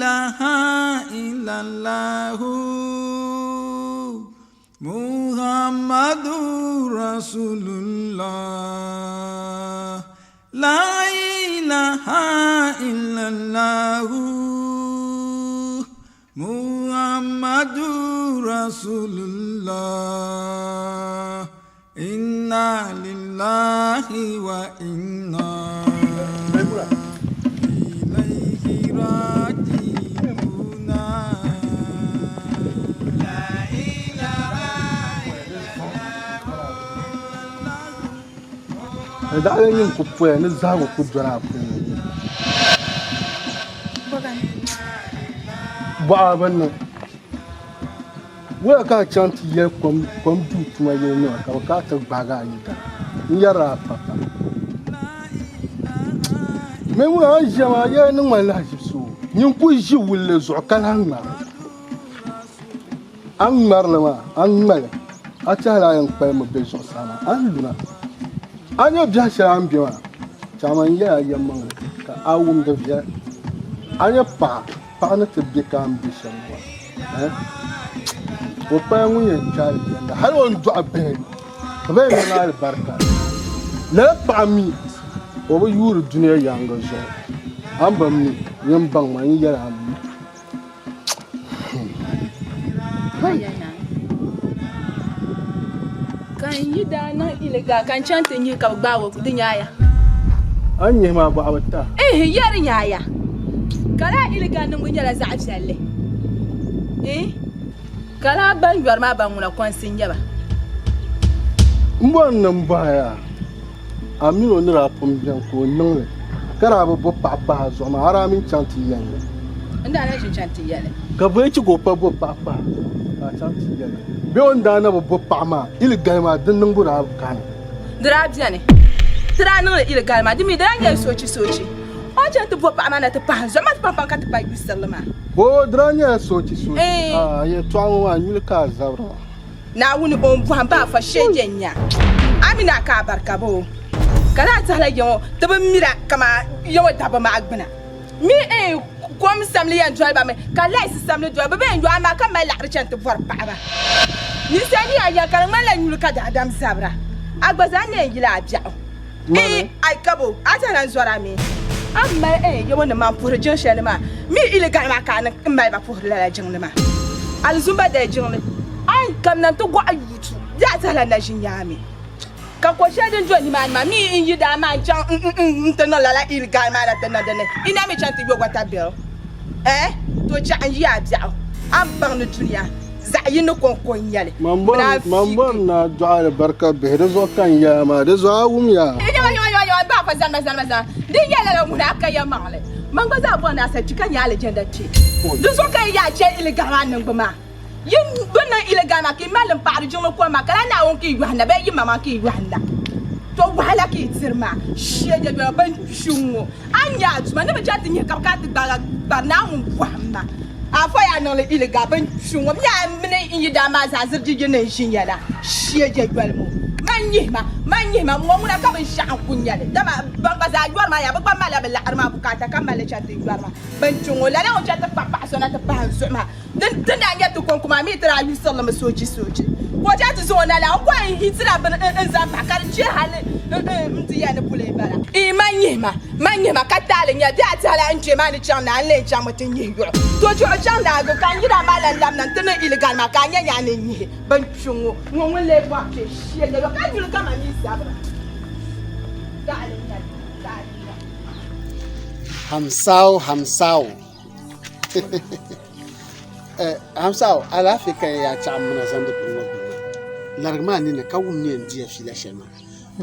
ilaha illallahu Muhammadu Rasulullah La ilaha illallahu Muhammadu Rasulullah Inna lillahi wa inna ilayhi raji'una. Ni daɣila nyin ku poya ni zahigu ku dɔni a puuni. Bɔɣa bi niŋ. Wula ka a chaŋ ti yɛli kom duu tuma yili nima ka bɛ kana ti gbaagi a yidana n-yɛri a papa? Maimuna, a ni ʒiya maa a yɛla niŋ ma lahiʒibisi o. Nyin kul ʒi wulli zuɣu ka lahi ŋmari li. A ni ŋmari li maa, a ni ŋma li, a tɛhila a yɛn kpalimmi be zuɣusaa maa, a ni luna. A nya biɛhi shɛli a ni be maa, chaama n-yɛl a yɛlimaŋli ka a wum di viɛli. A nya paɣa. Paɣa ni ti be ka a ni be shɛm ŋɔ maa, o paya ŋun yɛn kpe alijanna hal o ni dɔɣi bihi ka bɛ yɛn niŋ alibarika. Lala paɣa mi o bi yuuri dunia yaaŋa zuɣu. A ni bi mi, nyin baŋ ma, n yɛl a mi. Ka n yi daa niŋ iliga ka n chaŋ ti nyihi ka bɛ gbaag o, di nyaaya. A ni nyihi maa bɔɣa bi ta. Ihi, ya di nyaaya. Ka lala iliga niŋbu nyɛla zaɣ viɛlli. Ihi, ka lala ban yɔri maa ban ŋuna kɔnsi n-nyɛ ba. M bɔri ni m bɔhi ya, a min o ni daa pun beni ka o niŋ li, ka daa bi bo paɣa pahi a zuɣu maa, a daa mi chaŋ ti yɛli li? N daa na ʒi chaŋ ti yɛli. Ka bɔ n-chɛ ka o pa bo paɣa pahi a zuɣu ka a chaŋ ti yɛli li? Bee o ni daa na bi bo paɣa maa, ili gali maa di niŋbu daa kani? Di daa beni. Ti daa niŋli ili gali maa, di mi di daa nyɛla soochi soochi. O ni chaŋ ti bo paɣa maa na ti pahi n zuɣu, amaa ti paŋpaŋ ka ti pa yusirili maa. Oo, di daa nyɛla soochi soochi. Aah, yɛltɔɣa ŋɔ maa, nyuli ka a zabiri maa. Naawuni o ni bɔhim ba afa shee je n-nya a mini a ka a barika ba o. Ka lala tɛhila ya ŋɔ ti bi mira kaman ya ŋɔ dabba maa gbuna mi eeh kom samli yɛn doli ba mi ka laisi samli doli ba. Bɛ yɛn yo amaa ka mali laɣiri chani ti bɔri paɣaba. Ninsal ni a nya ka di ŋmanila nyuli ka daadam zabira, a gba zaa ni yɛn yila a biɛɣu. Eeh ai ka bo, a tɛhila n zɔri a mi? A ni mali eeh ya ŋɔ ni man puhiri jiŋ shɛli ni maa mi ili gaɣa maa ka a ni mali ba puhiri lala jiŋli maa. Alizumba dali jiŋli a ni kamina nti gɔɣi yuutu bee a tɛhila na ʒi nyaami. Ka ko shɛli din do nimaani maa mi n-yi daa maa n-chaŋ nti niŋ lala ili gaɣa maa na ti niŋ di ni. I na mi chaŋ ti yo water bill eeh to chaɣ n-yi a biɛɣu a ni baŋ ni dunia zaɣ yini kɔŋko n-nyɛ li. Man bɔri ni a dɔɣi alibarika bihi, di zuɣu ka n yɛli maa, di zuɣu a wum yaa. Yɔyɔyɔyɔ, m ba afa zanima zanima zanima, di nyɛla lala ŋuni a ka yɛlimaŋli. Man gba zaa bɔri ni a sa kpi ka nya alijanda kpe. Di zuɣu ka yi yaa chɛ ili gaɣa maa niŋbu maa. Yi bi niŋ ili gaɣa maa ka yi mali li m-paɣiri jiŋli kom maa, ka lala Naawuni ka yi yɔhi na bee yi maŋmaŋ ka yi yɔhi na. To wahala ka yi diri maa, shee jɛjɛla bɛn kpi ŋ-ŋɔ. A ni nya a tuma ni bi chaŋ ti nyihi ka bɛ kana ti gbaag a kpari Naawuni bɔhim ma. Afa yaa niŋli ili gaɣa bɛn kpi ŋ-ŋɔ. M mi a mini n yidaan maa zaa zirigi yi ni n-ʒi ya na, shee jɛjɛli ŋɔ. Man nyihi ma, man nyihi ma, ŋ-ŋɔ ŋuna ka binshɛɣu n-ku nya li, dama ban gba zaa yɔri maa yaa bɛ gba malila bɛ laɣiri maa bukaata ka mali li chaŋ ti yɔri ma. Bɛn kpi ŋ-ŋɔ lala ŋɔ chaŋ ti kpahi paɣa so na ti pahi n zuɣu maa. Din ti daa nyɛ ti kɔŋko maa mi ti daa yusirili mi soochi soochi. Ka o chaŋ ti zaŋ o na la n kɔhi n hitila bini n zaŋ pahi ka di chɛ hali n ti yɛli ni puli bala. Ii man nyihi ma, man nyihi ma ka taali nya bɛ a tɛhila n kpee maa ni chaŋ naa n lee chaŋmi ti nyihi yuɣu. To chuɣu chaŋ naagi ka n yidana maa lan labina n-ti niŋ ili gari maa ka a nya nya a ni nyihi bin kpi ŋɔ. Ŋɔ ŋun lee bɔri kpe shee yɛli o ka yuli kaman mi zabira. Taali nya li, taali nya. Hamsao Hamsao Eh, Hamsao alaafee ka ya yaa chaɣim mina zaŋdi bini ŋɔ gbuni maa. Larigi maa ninni ka wum ni yɛn diya fiila shɛli maa.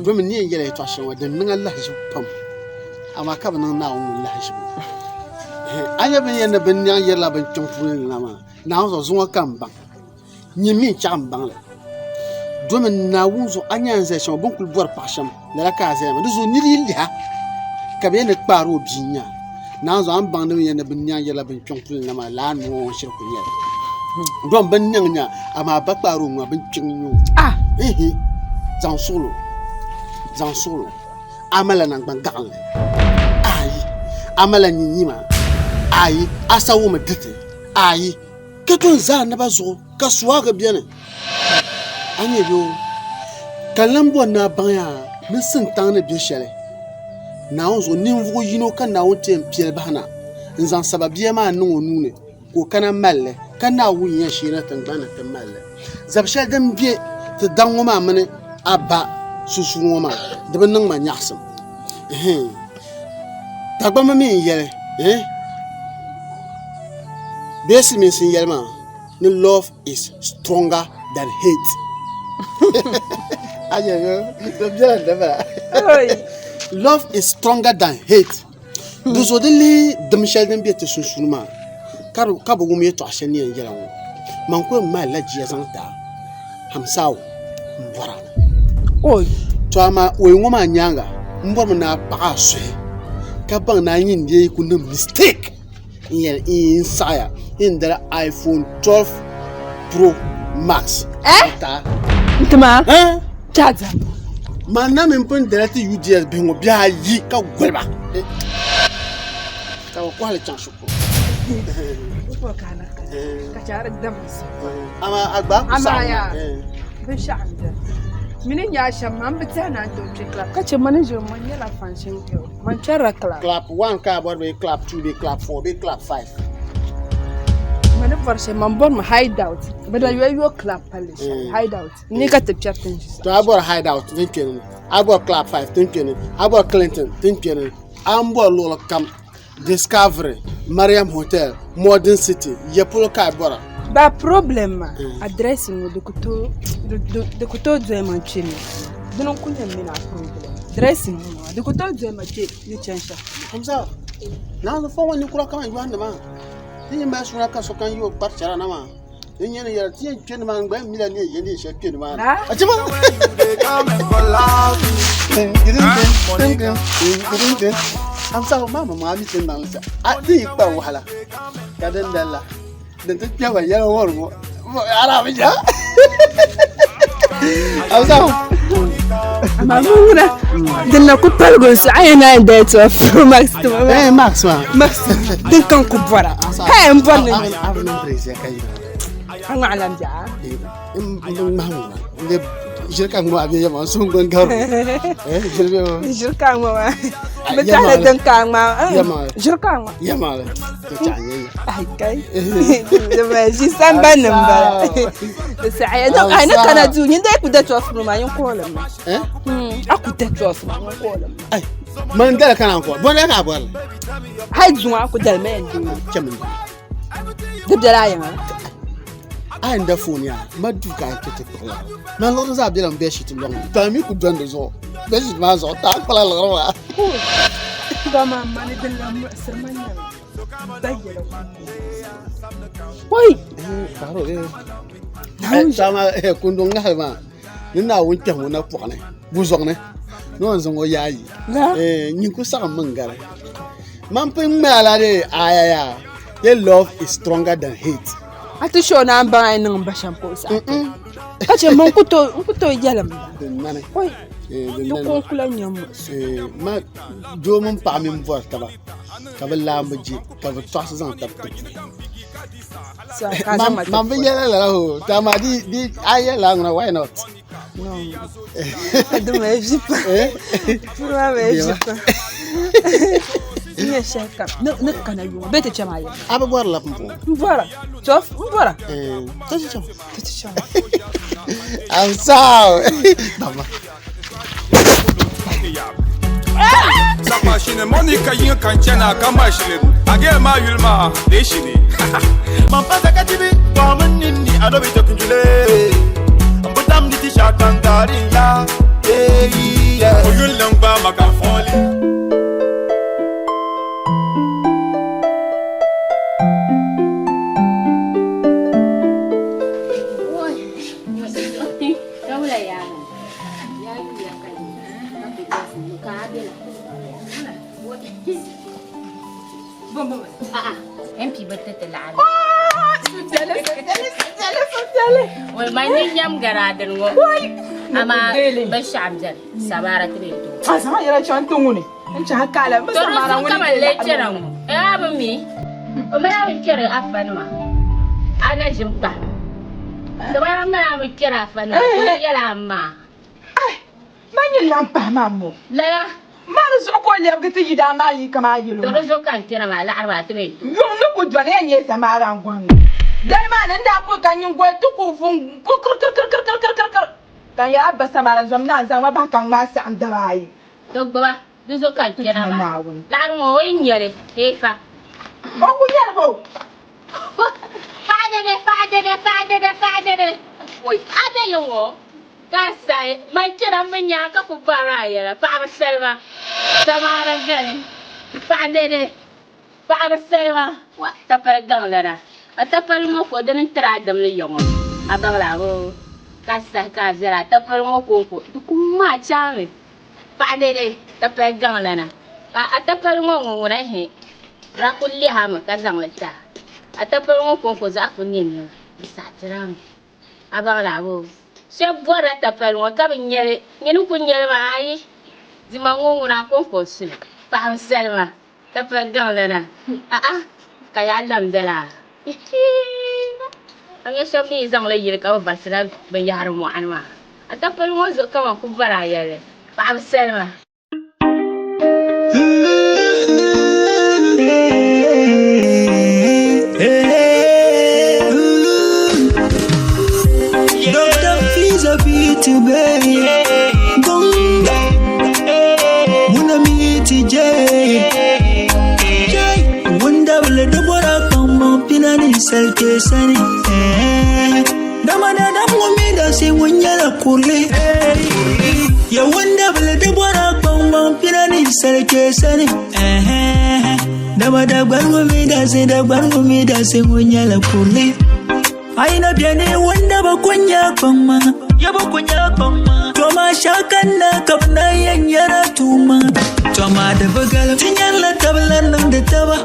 Domin ni yɛn yɛla yɛtɔɣ shɛli ŋɔ din niŋ a lahiʒibu pam amaa ka bi niŋ Naawuni ŋun lahiʒibu. A nya bɛ ni yɛn ni binnɛŋ yɛrila bin kpiŋ puuni ni la maa, Naawuni zuɣu zuŋɔ ka m baŋ. Nyini mi n-chaɣ m baŋ li. Domin Naawuni zuɣu a nya a ni zaya shɛm ŋɔ, bɛ ni kul bɔri paɣ shɛm, lala ka a zaya maa. Di zuɣu nir yi lihi a, ka bɛ yɛn ni kpaar o bia n-nya a. Naawuni zuɣu a ni baŋ ni bɛ yɛn ni binnɛŋ yɛrila bin kpiɔŋ puli ni la maa, lala noo ŋɔ shiri ku nyɛli. Dom binnɛŋ nya, amaa ba kpaar o ŋuna bin kpiɔŋ n-nyɛ o. Ihi, zaŋ suɣilo, zaŋ suɣilo. A malila naŋgban gaɣinli? Aai, a malila nyinyima? Ayi, a sa wumi diti. Ayi, ka ton zaa naba zuɣu ka suwagi beni. A nya yoo, ka n lan bɔri ni a baŋ yaa ni sintaŋ ni be shɛli Naawuni zuɣu ninvuɣ yino ka Naawuni ti yɛn piɛli bahi na n-zaŋ sababia maa niŋ o nuu ni ka o kana mali li, ka Naawuni yɛn sheena tiŋgbani ni ti mali li. Zab shɛli din be ti daŋ ŋɔ maa mini a ba sunsuuni ŋɔ maa, di bi niŋ ma nyaɣisim. Ɛhɛn. Dagbamba mi n-yɛli, eh? Bee silimiinsi n-yɛli maa ni love is stronger than hate. Love is stronger than hate. Di zuɣu di lihi dim shɛli din be ti sunsuuni maa ka bi wum yɛtɔɣa shɛli ni yɛn yɛla ŋɔ man ku yɛn ŋmaai la jia zaŋ ti a Hamsaawu m-bɔra. To amaa o yi ŋɔ maa nyaaŋa m bɔrimi ni a paɣi a suhi ka baŋ ni a nyin dee yi ku niŋ mistake n yɛli n saɣiya n dali iPhone 12 Pro Max n-ti a. N-ti ma? Charger. Man na mi pun dala ti UDS bihi ŋɔ bihi ayi ka goli ba ka bɛ kɔhi li chaŋ shikuru. Amaa a gba ku saɣim Binshɛɣu n-doli. Mini n nya shɛm maa, m bi tɛhi ni a ni tooi kpe club ka che mani ʒiri man nyɛla function girl. Man kpɛrila club. Club 1 ka a bɔri bee club 2 bee club 4 bee club 5? Mani bɔri shɛli man bɔrimi hideout. Bɛ na yoli yo club palli shɛli hideout. Ni ka ti kpɛri ti ni ʒi To a bɔri hideout din kpɛri ni, a bɔri club 5 din kpɛri ni, a bɔri Clinton din kpɛri ni, a ni bɔri luɣili kam Discovery, Mariam Hotel, Modern City, ya polo ka a bɔra? Ba problem maa address ŋɔ di ku tooi di ku tooi doli ma kpe ni dini n ku nyɛ m mini a problem dressing ŋɔ maa di ku tooi doli ma kpe ni chani shɛm. Hamza, Naawuni fo ŋɔ ninkura kaman Yohanna maa, ti yi mali suna ka sokam yi o kpari chɛra na maa, di nyɛ ni yɛra ti yɛn kpe nimaani gba yɛn mila ni yɛn yɛ neen shɛli kpe nimaani. Achiba! Hamza, maa ma maa mi ti niŋ li a ti yi kpari wahala ka din dali la din ti kpɛba yɛli ŋɔri ŋɔ ara bi ja. Hamza. Amaa mi ŋuna din na ku paligi n suhu a yɛn naan dali ti Pro Max ti ma maa. Eh, Max maa. Max din ka n ku bɔra. Hey, n bɔri ni. A ŋmahi lan biɛɣu. N ŋmahi ŋuna. Ʒiri ka ŋma a bɛ yɛma n suhu n gari. Ʒiri bɛ ŋɔ. Ʒiri ka ŋma maa. Bi taɣali din ka a ŋma. Ʒiri ka ŋma. Yɛma ti chaɣ nyɛ ya. Ai kai. Ʒi samban nim bala. Di saɣaya. Ai ni kana duu nyin dee ku da 12 ŋɔ maa nyin kooli ma. A ku da 12 maa nyin kooli ma. Ai man dali kana n ko bɔri ka a bɔri. Hali zuŋɔ a ku dali ma yɛn doo. Chɛmi. Di bela a yiŋa. A yɛn da foon yaa ma duu ka a kpɛ ti kpuɣi lari man liɣiri zaa bela bed sheet lɔŋ ni to a mi ku dɔni di zuɣu bed sheet maa zuɣu to a kpala liɣiri maa. Dama mani din lahi muɣisiri ma nyɛla ba yɛla Oi! Sama kunduŋ ŋahili maa ni Naawuni kpɛhi ŋɔ na pɔɣu ni buzɔŋ ni ni o ni zaŋ o yaa yi nyin ku saɣim mi n-gari man pun ŋmɛya la dee ayaya ye love is stronger than hate. A ti sure ni a ni baŋ a yi niŋ m ba shɛm ka o saɣi ti ka chɛ ma n ku tooi yɛli m ba. Din ŋmani. Oi! Di ko n ku lahi nya muɣisigu. Ma doo mini paɣa mi bɔri taba ka bɛ laamba je ka bɛ tɔɣisi zaŋ tabi ti puhi. Man bi yɛla lala ho to amaa di di a yɛla lala ŋuna why not? No. Di mali ʒi pam. Puri maa mali ʒi pam. N nyɛ shɛli kam ni kana yuŋ bee ti chɛ maa yɛm. A bi bɔri la pumpɔŋɔ. N bɔra. To n bɔra. To ti chaŋ. To ti chaŋ. I'm sorry. Baba. Sapa shini Monica yin kan chana kama shini age ma yul ma de shini Man pasa ka tibi Kwamun nini adobe tokunjule Mbutam niti shakangari ya Yeah yeah Oyul langba maka foli MP bi ti ti laɣim. Wai man ni nyam gara din ŋɔ. Amaa binshɛɣu beni samara ti bɛ to. A zaŋ yɛla chaŋ ti ŋuni n chahi kaala bi To di samara zuɣu ŋuni ka man lee chana ŋɔ. Eh, a bi mi. O mali a bi kpɛri afanima, a na ʒini kpahi. Samara mali a bi kpɛri afanima, o yɛla a maa. Ai, man nyin lan pahi ma m-mo. Lala. Ma di zuɣu ka o lɛbigi ti yidan maa liiga maa yɛl o To ma. di zuɣu ka n kpɛra maa, laɣiri maa ti mi to. Yuŋ ni ku dɔni ya nyɛ Samara n-gɔŋ ni. Dali maa ni n daa kul ka nyiŋgoli ti ku vu n-kiri-kiri-kiri-kiri-kiri-kiri, ka n yɛli a ba Samara, Zom na n-zaŋ ma bahi ka n ŋmaai saɣim daba ayi. To gbuba, di zuɣu ka n kpɛra maa, laɣiri ŋɔ o yi nya li, heefa. O ku nyɛli ba o. Paɣa dede, paɣa dede, paɣa dede, paɣa dede. Ui, a be yi ŋɔ ka sahi man kpɛra m mi nyaŋ ka ku bari a yɛla, paɣaba salima, samaara gani, paɣa dede, paɣaba salima. Wa, tapali gaŋ lana, a tapali ŋɔ ko dini n-tiri a dimli ya ŋɔ, a baŋla a bo ka sahi ka a viɛla, a tapali ŋɔ ko n-ko di ku ŋmaa chaami. Paɣa dede tapali gaŋ lana, ka a tapali ŋɔ ŋun ŋuna hi daa kuli lɛhi a mi ka zaŋ li ti a. A tapali ŋɔ kɔŋko zaɣ kuli nyɛ nɛma di saɣitiri a mi. A baŋ la boo? Shɛba bɔrila tapali ŋɔ ka bi nya li, nyini n-kuli nya li maa ayi dima ŋɔ ŋuna a kɔŋko n-su li. Paɣaba salima tapali gaŋ lana a'a ka yaa lamdala a. A nya shɛba mi yi zaŋ li yili ka bɛ varisila binyɛhiri mɔɣuni maa. A tapoli ŋɔ zuɣu kaman ku bɔri a yɛlli, paɣiba salima. Dr. Fiza beat baby Gonga Muna miti J Wanda bile dubora kpaŋmaŋ pina ninsal kpe sani Dama daadam ŋun mi dansi ŋun nyɛla kurili Ya wanda bile dubora kpaŋmaŋ pina ninsal kpe sani Dama dagbani ŋun mi dansi dagbani ŋun mi dansi ŋun nyɛla kurili Aina beni wanda ba kunya kpaŋma Ya ba kunya kpaŋma Toma shakanna kabna yan yara tuma Toma da bagal tinyan la tabla niŋ di taba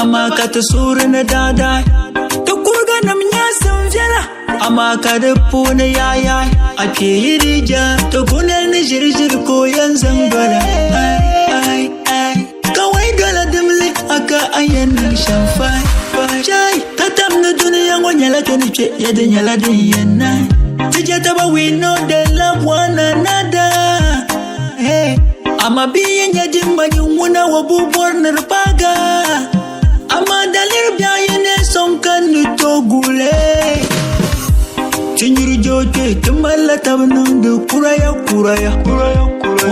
Amma ka ti suuri ni daadai Ti kuriga nim nyaasim viɛla Amma ka di puuni yaayai A kpe yi di ja Ti kunali ni ʒiri ʒiri ka o yɛn zaŋ dola Ai ai ai Kawai dola dimli aka a yɛn niŋ shɛm fai Chai ka tam ni dunia ŋɔ nyɛla ti ni kpe ya di nyɛla din yɛn naai Ti je taba we know they love one another Hey Amma bia yi nya dimba nyin ŋuna o bi bɔri ni di paaga Amaa daliri biɛɣu yi neei sɔŋ ka n ni tooi guuli Ti nyuri jookpe ti malila taba niŋdi kuraya kuraya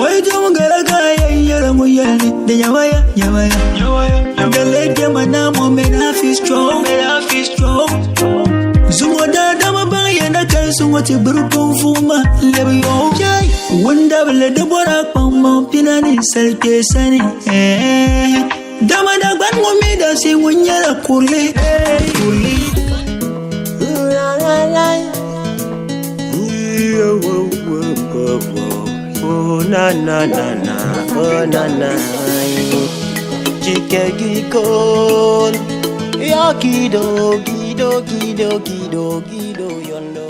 O yi dom gala ka a yɛn yɛla ŋun yɛli ni di nyamaya nyamaya Dale diɛma naa ŋɔ made I feel strong Zuŋɔ daadama baŋ ya na kalinsi ŋɔ ti gbiri kunfuma n-lebi yɔɣu Wundabili di bɔra kpaŋmaŋ pina ninsal kpee sani Dama Dagbani ŋun mi dansi ŋun nyɛla kurili. Oh na na na na, oh na na. Chike gikon, ya kido kido kido kido kido yondo.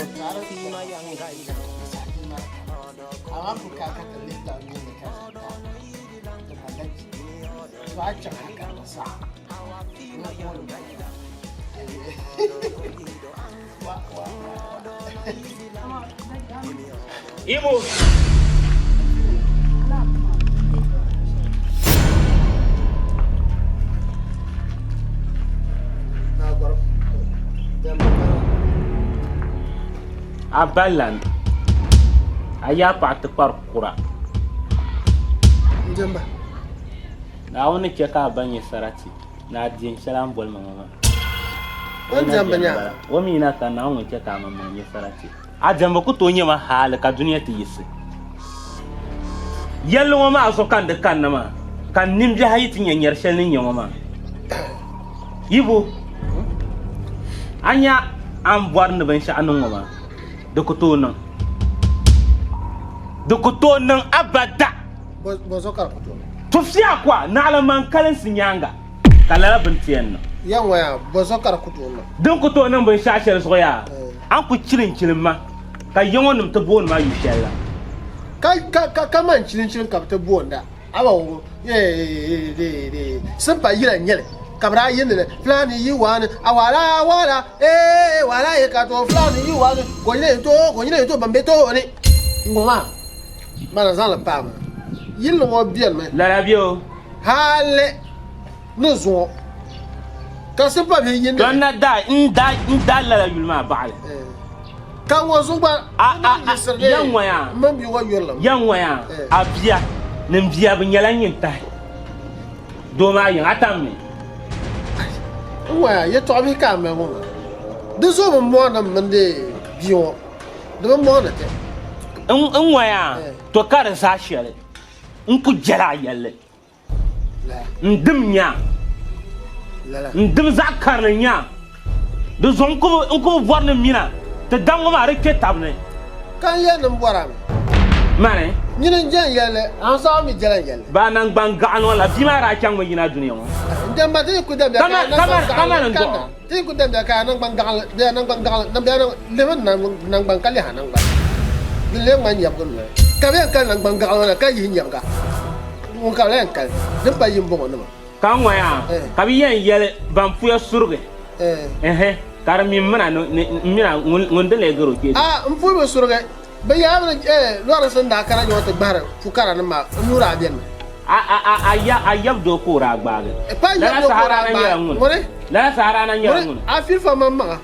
Amma ku ka ka ti lihi ta nyini ka zaŋ ta ti halachi to a chaŋ a ka di saɣa Ibo. A ba lan, a yaa paɣa ti kpari kura. N-dimba. Naawuni ni chɛ ka a ba nya sarati ni a diɛn shɛli a ni boli ma ŋɔ maa. O ni diɛmbu nya. O mi na ka Naawuni ŋun chɛ ka a maŋmaŋ nya sarati. A diɛmbu ku tooi nya ma hali ka dunia ti yiɣisi. Yɛlli ŋɔ maa zuɣu ka n di kanna maa, ka n nimbihi ayi ti nya nyari shɛli ni nya ŋɔ maa. Yibo, a nya a ni bɔri ni binshɛɣu niŋ ŋɔ maa, di ku tooi niŋ. Di ku tooi niŋ abada. Bɔzuɣu ka di ku tooi niŋ? Tufiakwa, naɣila man kalinsi nyaaŋa ka lala bini ti yɛn niŋ. Ya ŋɔ yaa, bɔzuɣu ka di ku tooi niŋ? Din ku tooi niŋ binshɛɣu shɛli zuɣu yaa, a ni ku chilinchilim ma ka ya ŋɔ nim ti booni ma yu shɛli la. Ka man chilinchilim ka bɛ ti boonda, a ba wuhi, simpa yila n-nyɛ li. Ka bɛ daa yiindi li, Fulani yi waani, a waala a waala, ee waala yi ka to, Fulani yi waani, ka o nyina yi to, ka o nyina yi to, ban be tooni. Ŋ-ŋɔ maa, mana zaŋ li paai ma. Yilli ŋɔ benimi. Lala be o. Hali ni zuŋɔ ka simpa bihi yiindi li. Don na daa n daa n daa lala yuli maa baɣili. Ka ŋɔ zuɣu gba A n a niŋ a yiɣisiri li ya ŋɔ yaa. m mini bia ŋɔ yurilim. Ya ŋɔ yaa a bia ni m bia bɛ nyɛla nyintahi. Doo maa yiŋ a tam mi. N ŋɔ yaa yɛtɔɣ bihi ka a mali ŋɔ maa. Di zuɣu bi mɔɣi ni m mini bia ŋɔ di bi mɔɣi ni ti. N ŋɔ yaa to ka di zaa shɛli n ku jɛla a yɛlli. N dim nya. N dim zaɣ karili nya. Di zuɣu n ku bi bɔri ni mina ti daŋ ŋɔ maa di kpe tab ni. Ka n yɛli ni m bɔri a mi. Mani. Nyini n-je n yɛlli, Ansawa mi jɛla n yɛlli. Ba naŋgban gaɣa ŋɔ la, bia maa daa chaŋmi yina dunia ŋɔ. N dɛmba ti yi ku dɛmdiya ka a naŋgban gaɣili kanna. Ti yi ku dɛmdiya ka a naŋgban gaɣili bee a naŋgban gaɣili nam bee a lihimi naŋgban ka lihi a naŋgbani. Din lee ŋmani nyɛbigu noli. Ka bɛ yɛn kali naŋgban gaɣili ŋɔ na ka yihi nyɛbiga. Ŋun ka bɛ lahi yɛn kali din pa yi m-bɔŋɔ nima. Ka n ŋɔ yaa, ka bɛ yɛn yɛli ban puya surigi, ɛhɛ, ka di mi m mina ni m mina ŋun din lee gari o kpee A, m puli bi surigi, bɛ yɛla mi ni lɔrinsi n-daa kana yiŋɔ ti gbahiri pukaranim maa, n nuuri a beni mi. A, a, a, a ya, a yab doo ka o daa gbaagi. Pa n yab Lala doo ka saha o daa daa na nyɛla gbaagi. ŋuni? Ŋuni? Lala saha daa na nyɛla Ŋuni? ŋuni? A filifa maŋmaŋa,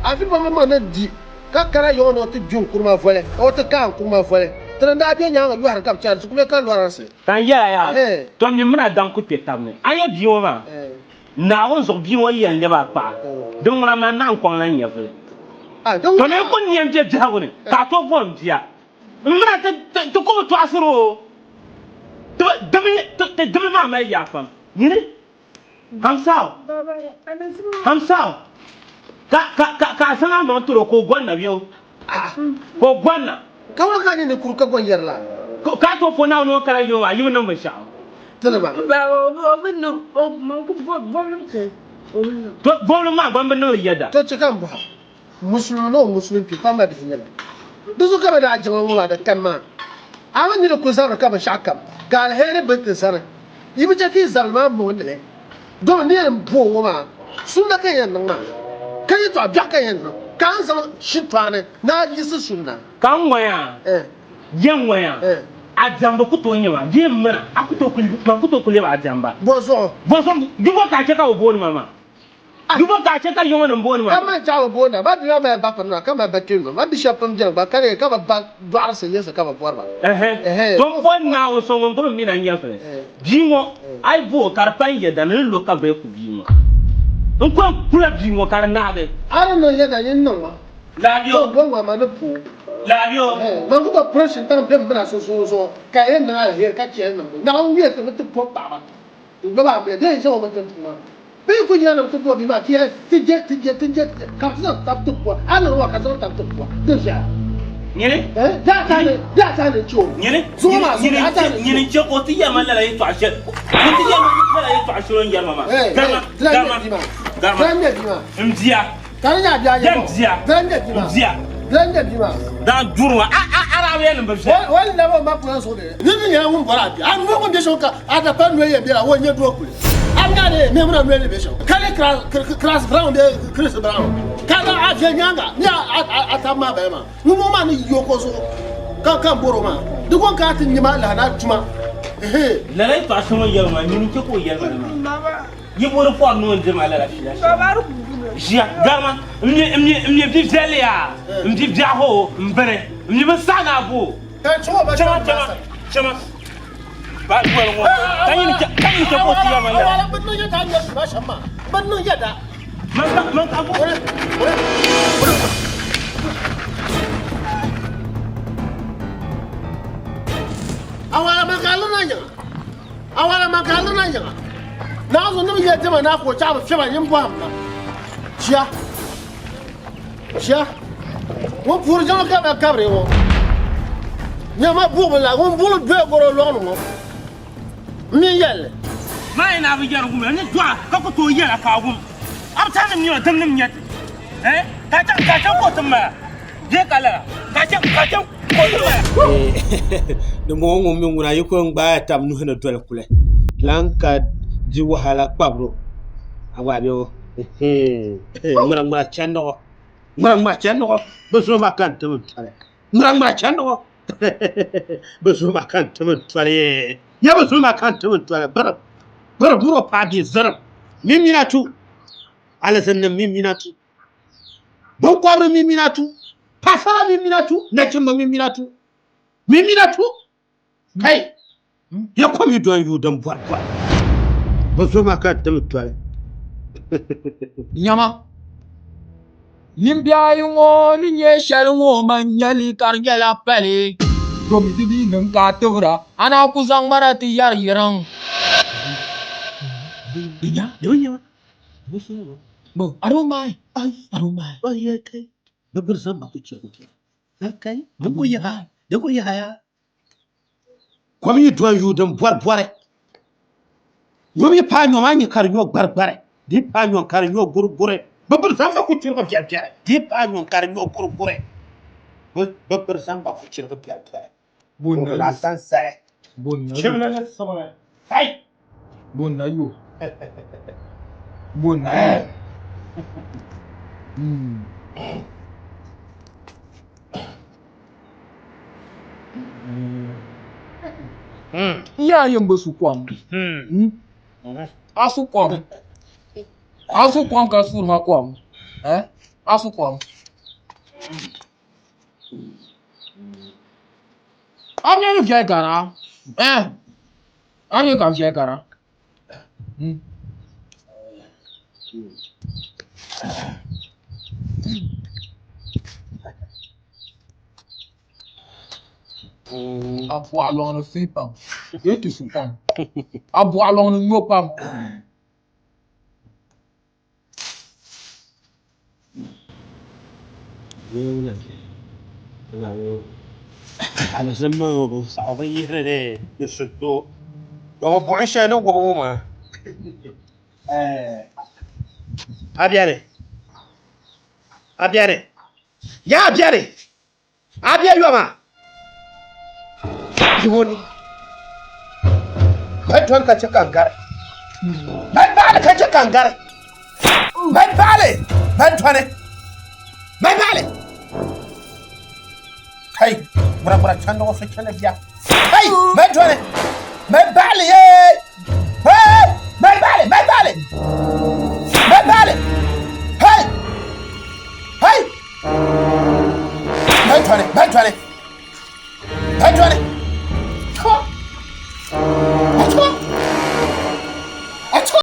a filifa maŋmaŋa ni di ka kana yiŋɔ ni o ti gbi n kuri ma voli, o ti kaai n kuri ma voli. Ti ni daa be nyaaŋa yɔhiri ka bɛ chani, ti ku be ka lɔrinsi. Ka n yɛl a yaa, Tɔ m mi mini a daŋ ku kpe tab ni. A nya bia ŋɔ maa? Naawuni zuɣu bia ŋɔ yi yɛn lɛb a paɣa, din ŋuna maa naɣ n-kɔŋ lan nyɛvili. Tɔ ni n ku nya m-be biɛhigu ni ka a tooi bo m bia. M mini a ti ku bi tɔɣisir o. Ti dimi maa mali yaa pam. Nyini! Hamsaaw! Hamsaaw! Ka ka ka ka a zaŋ a maŋ tiri o ka o gɔn na bɛ o? Ka o gɔn na. Ka wula ka a nini kuri ka gɔn yɛri la? Ka a tooi po Naawuni ŋun kana yino maa, yi bi niŋ binshɛɣu. Ti ni ba. O bi niŋ, o man ku bɔblim kpe, o bi niŋ. To bɔblim maa gba m bi niŋ li yɛda. To chɛ ka m bɔha, Musulimi ni o musulimi kpi kpamba bihi nyɛba. Di zuɣu ka bɛ daa jiŋli ŋɔ maa di kani maa. A mi nini kuli zabiri ka binshɛɣu kam ka aliheri bi ti zani. Yi bi chɛ ka yi zabili maa mooni li. Domi ni yɛn bo ŋɔ maa sunna ka yɛn niŋ maa ka yɛtɔɣa biɛɣu ka yɛn niŋ ka a ni zaŋ shintɔɣani ni a yiɣisi sunna. Ka n ŋɔya, yɛn ŋɔya, a diɛmbu ku tooi nyɛ ma bee m mina a ku tooi kuli, man ku tooi kuli lɛbi a diɛmba. Bɔzuɣu? Bɔzuɣu, di bɔ ka a chɛ ka bɛ booni ma maa? Di bɔ ka a chɛ ka yiŋɔ nim booni ma? Ka man chaɣ bi booni a, ba bia maa mali ba pirinima ka mali ba kpeenima, ma bi shɛb pun beni gba ka di ka bɛ ba dɔɣirisi yiɣisi ka bɛ bɔri ba. Ɛhɛ, to m boli Naawuni so ŋun gbubi m mina nyɛvili bia ŋɔ, a yi bo o ka di pa n yɛda ni ni lo ka bɛ ku bia ŋɔ. N kɔŋ kula bia ŋɔ ka di naagi. A di niŋ yɛda nyin niŋ ma. Lahabio. To m boli ŋɔ ma ni pooi. Lahabio. Ɛhɛ, man ku gba piri shintaŋ be m mina sunsuuni zuɣu ka yɛn niŋ aliheri ka chɛ li niŋbu. Naawuni wuya ti ni ti po paɣiba. N gbubi a mia, di yɛn zaŋ o mi ti tum maa. Bɛ yi ku yina ni bɛ ti bo bia maa, ti yɛli, Ti je, ti je, ti je, ti je, ka bɛ ti zaŋ tab ti pua. A niŋ wa ka zaŋ tab ti pua, di viɛla. Nyini. Eh, di a tahi ni, di a tahi ni n-chɛ o. Nyini. Zuɣu maa zuɣu, di a tahi ni n-chɛ o. Nyini n-chɛ ka o ti yɛri ma lala yɛtɔɣa shɛli. O ti yɛri ma lala yɛtɔɣa shɛli o ni yɛri ma maa. Eh, Garima, eh, di lan garima, nyɛ bia maa. garima. Di lan nyɛ bia maa. M bia. Ka di nyɛ a bia Yɛm yɛm o. bia. Di lan nyɛ bia maa. M bia. Di lan nyɛ bia maa. Daa duri ŋɔ, a, a, Arabiya nim bi viɛla. O ni lab o ma pula zuɣu ni. Nir ni nyɛla ŋun bɔri a bia. A noli ŋun be shɛm ka a da pa noli yɛn bela, o n-nyɛ doo kuli. A mi a ni yɛn mihimina noli ni be shɛm. Ka leei Chris Brown bee Chris Brown. Ka a viɛl nyaaŋa ni a tab maa bala maa. Ŋun ŋɔ maa ni yi o ko zuɣu ka ka m bɔri o maa. Di gɔŋ ka a ti nyim a lahi ni a tuma. Lala yɛtɔɣa shɛŋa o ni yɛli maa, nyini n-chɛ ka o yɛli ma li maa. Yi bori pɔri ni o ni diri ma lala fiila shɛli. Ʒiya, garima, m mi bi viɛlli yaa, m bi biɛɣu o, m bini, m mi bi saɣi ni a bo o. Chama, chama, chama. Ba doli ŋɔ, ka nyini chɛ, ka nyini chɛ ka o ti yɛri ma lala. Man ka, man ka bo. Awala man ka lirina yiŋa. Awala man ka lirina yiŋa. Naawuni ni bi yɛli dima naa ka o chaɣ bi fiɛba nyin bɔhim ma. Ʒiya, ʒiya, ŋun puhiri jiŋli ka mali kabiri ŋɔ, nyama buɣimi la, ŋun buɣili doya gɔro lɔŋni ŋɔ, m mi yɛli li. Maa yi naa bi yɛri wum la, ni dɔɣi ka ku tooi yɛla ka a wum. A bi tɛhi ni mi ma dimnim nyɛ ti, eh? Ka a chaŋ, ka a chaŋ ka o ti mali a bee ka lala, ka a chaŋ, ka a chaŋ ka o ti mali a. Dimbɔŋɔ ŋun mi ŋuna yi ku yɛn gbaai tab nuhi ni doli kuli lan ka di wahala kpabiro. A gba bɛ o. Ŋmira ŋmira chandiɣu. Ŋmira ŋmira chandiɣu. Bɛ zuɣu maa ka n ti mi tɔli. Ŋmira ŋmira chandiɣu. Bɛ zuɣu maa ka n ti mi tɔli. Nya bɛ zuɣu maa ka n ti mi tɔli. Birim. Birim mini o paɣa bia zirim. Mimina tu. Alizinnim mimina tu. Binkɔbiri mimina tu. Paɣasara mimina tu. Nachimba mimina tu. Mimina tu. Kai. Ya kom yi don yu din bɔri bɔri. Bɛ zo ma ka tim toli. Nyama, nimbihi ayi ŋɔ ni nyɛ shɛli ŋɔ man nya li ka di nyɛla pali. Domi di bi niŋ ka a tibira, a naan ku zaŋ ma na ti yɛri yiriŋ. I don't mind. I don't mind. Kom yi dɔn yuui din bɔri bɔri, nyom yi paai nyom a ni nya ka di nyo gbari gbari, di yi paai nyom ka di nyo guri guri, bɛ biri zamba ku chirigi biɛri biɛri, di yi paai nyom ka di nyo guri guri, bɛ biri zamba ku chirigi biɛri biɛri. Bɛ lahi sansali chibili ni sibili. Hai! N yaa yɛn bi su kom. A su kom. A su kom ka suri ma kom. Eh? A su kom. A mi ni viɛli gara. Eh? A mi ka viɛli gara. A bɔɣa lɔŋ ni suhi pam bee ti su pam. A bɔɣa lɔŋ ni nyo pam. A biɛni a biɛni yaa a biɛni a bɛ yoma yiwuni ban tɔni ka chɛ ka n gari ban baɣali ka chɛ ka n gari ban baɣali ban tɔni ban baɣali kai mura mura chandiɣu so chɛni bia kai ban tɔni ban baɣali yee hey ban baɣali ban baɣali ban baɣali hey hey Ban tɔni, ban tɔni, ban tɔni. Tɔ! Atɔ! Atɔ!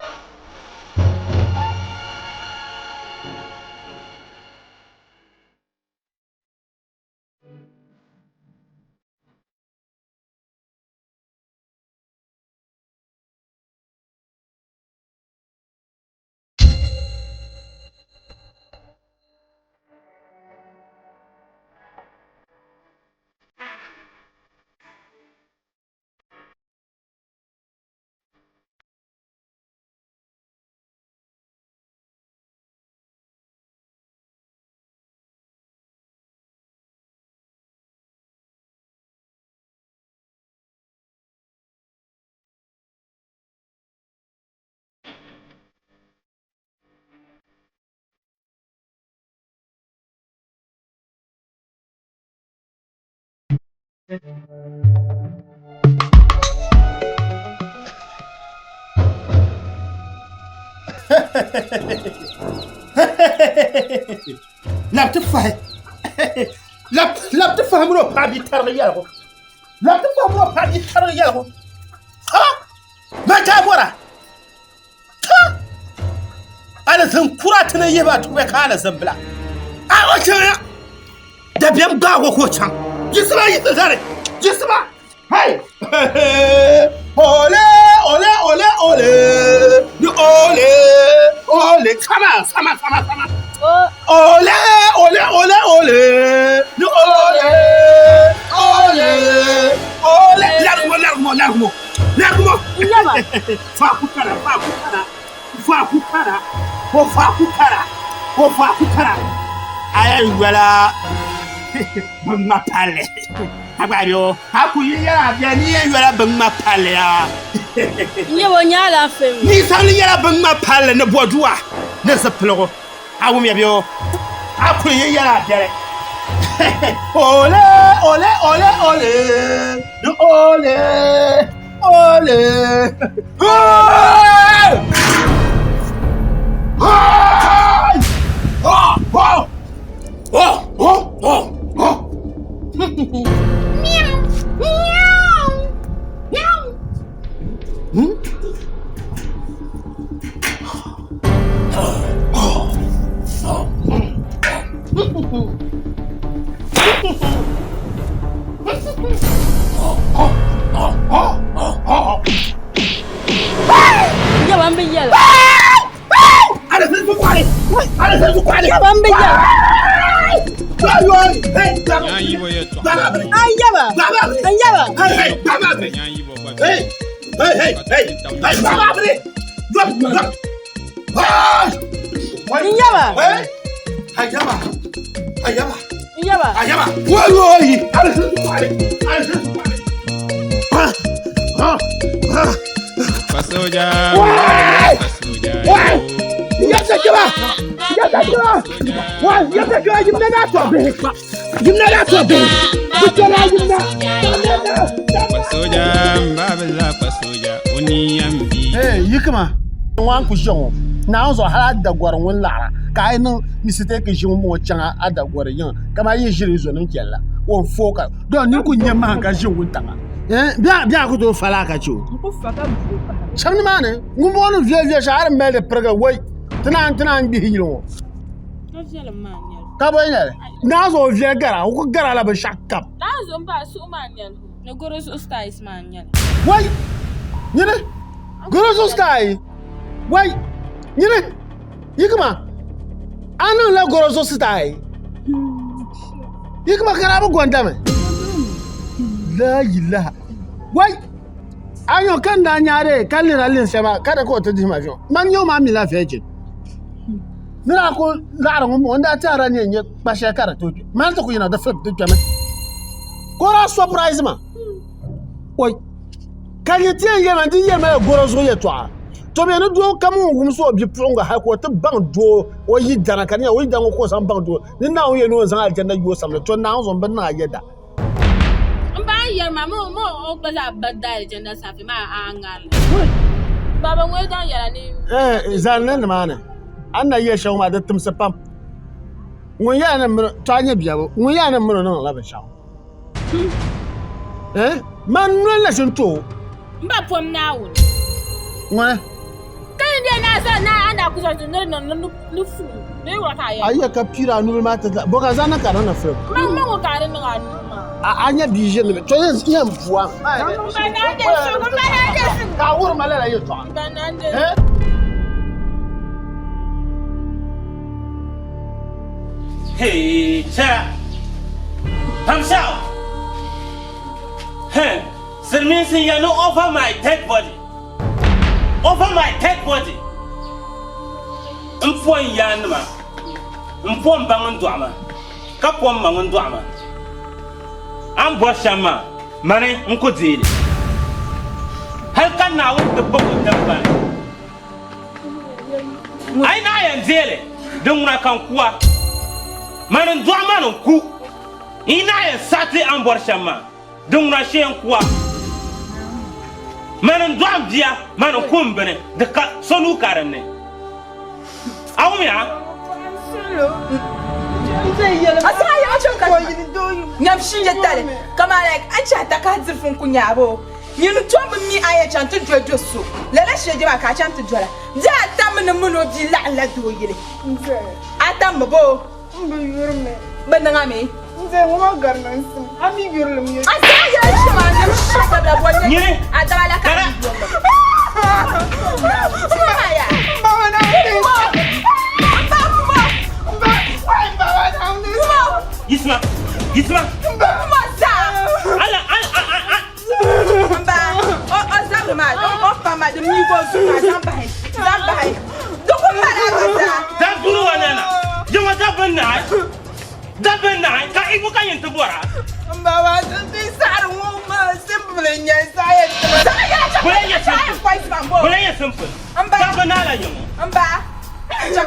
Lab ti fahi lab ti fahi mini o paɣa bia tarigi yɛligu lab ti fahi mini o paɣa bia tarigi yɛligu ha man ka a bɔra Ha! Alizin kura ti ni yihi ba tubi ka alizin bila. A o chaŋ ya. Dabiɛm gbaag o ka o chaŋ. Yiɣisima yiɣisi zani. Yiɣisima. Hey! Ole, ole, ole, ole. Ni ole, ole. Sama, sama, sama, sama. Ole, ole, ole, ole. Ni ole, ole, ole. Larigimo, larigimo, larigimo. Larigimo. Faaku kara, faaku kara, faaku kara, ko faaku kara, ko faaku kara. A yɛn yɔla bin ŋma palli. A gba bɛ o, a ku yi yɛla a bia ni yɛn yɔla bin ŋma palli yaa. N yaba o nyɛ alaafee mi. Ninsabili nyɛla bin ŋma palli ni bɔdua ni zipiligu. A wumya bɛ o? A kuli yi yɛla a biɛli. Ole ole ole ole ni ole ole. Hey! Hey! Oh, oh, oh, oh, oh, oh. Meow, meow, meow. Hmm? Yaba n bi yɛla. Yaba n bi yɛla. An yaba. An yaba. N yaba. N yaba. Yikima ŋwan ku ʒe ŋɔ Naawuni zuɣu hali a dagɔri ŋun laɣira ka a yi niŋ mistake ʒi ŋun bɔŋɔ chaŋ a dagɔri yiŋa kamani yi ʒiri zonim chɛli la o ni fooi ka don niri ku nyɛ mahim ka ʒi wuntaŋa bɛ a ku tooi fali a ka chɛ o shɛba nimaani ŋun bɔŋɔ ni viɛli viɛli shɛli a di mali di pirigi woi ti naan gbihi yili ŋɔ ka bɔ nyɛli Naawuni zuɣu o viɛli gara o ku gara la binshɛɣu kam wai nyini goro zuɣu style wai nyini yikima a niŋla goro zuɣu style yikima ka daa bi gondami la ilaha wai a nyɔ ka n daa nyaari ka lina linshɛli maa ka di ka o ti dihi ma viɛŋ man nyɛ o maa mila virgin ni daa ku laɣari ŋun bɔŋɔ n daa tɛhira ni yɛn nyɛ kpa shɛli ka di tooi kpɛ mali ti ku yina di flip di kpɛmi ka o daa surprise ma oi ka nyɛ ti yɛn yɛli ma di yɛli ma la goro zuɣu yɛltɔɣa to bɛ ni doo kam ŋun wumsi o bipuɣunga hali ka o ti baŋ doo o yidana ka di nyɛla o yidana ŋɔ ka o zaŋ baŋ doo ni Naawuni yɛli ni o zaŋ alijanna yo o samli to Naawuni zuɣu n bi niŋ a yɛda N ba n yɛri maa mi o gba zaa ba da alijanna safi maa a ŋarili baba ŋɔ daŋ yɛla ni zani nimaani a ni na yɛli shɛŋa maa di timsi pam ŋun yɛla ni mini to a nyɛ bia ŋun yɛla ni mini o niŋla binshaɣu man noli na ʒini to o n ba pom Naawuni ŋuni ka yi nyɛ naa zaŋ naa a naa ku zaŋ ti ni niŋ ni fu ni wura ka a yɛli a yɛ ka piiri a nubili maa ti bo ka zaŋ niŋ ka di niŋ filim man ma ŋɔ ka a di niŋ a nuu maa a nyɛ bia ʒiri ni to yɛn bua ka a wurim ma lala yɛltɔɣa Hey, cha. Hamshaw. Hey, silmiinsi n yɛli ni over my dead body. Over my dead body. N po n yaannima, n po n ba ŋun dɔɣi ma, ka po n ma ŋun dɔɣi ma. A ni bɔri shɛm maa, mani n ku deei li. Hal ka Naawuni ti gbib o tiŋgbani. A yi naɣ yɛn deei li, di ŋuna ka n ku a. Mani n-dɔɣi mani n-ku. N yi naɣ yɛn saɣi ti a ni bɔri shɛm maa, di ŋuna shee n-ku a. Mani n-dɔɣi m bia, mani n-ku m bini, di ka so nuu ka din ni. A wumya? Nyam shinyatali kaman like a ni chahi takahi diri fun ku nyaabo. Nyini tom bi mi a yɛn chaŋ ti doli do so lala shee maa ka a chaŋ ti dola. Di a tammi ni min o bia laɣim la doo yili. A tammi bo? M bi yuri mi. Bi niŋ a mi? N zaya ŋɔ maa gari niŋsim. A mi yurilim yɛltɔɣa. A zaa yɛli shɛm a nim shɛbla bo nyɛ Nyini! a daba la ka a mi yomba. Kuma ya. Kuma. Yisima! Yisima! Kuma zaa. Ala ala ala N ba o zabiri maa o pam maa di mi o zuɣu maa zaŋ bahi zaŋ bahi di ku mali a gba zaa. Da duri wa nana yiŋɔ da bin naai da bin naai ka ibu ka yin ti bɔra. N ba maa ti saɣari ŋɔ maa simple n nyɛ saɣaya tima. Zaɣ Bula nyɛ simple. Bula nyɛ simple. Dabba naa la nyɛ ŋɔ.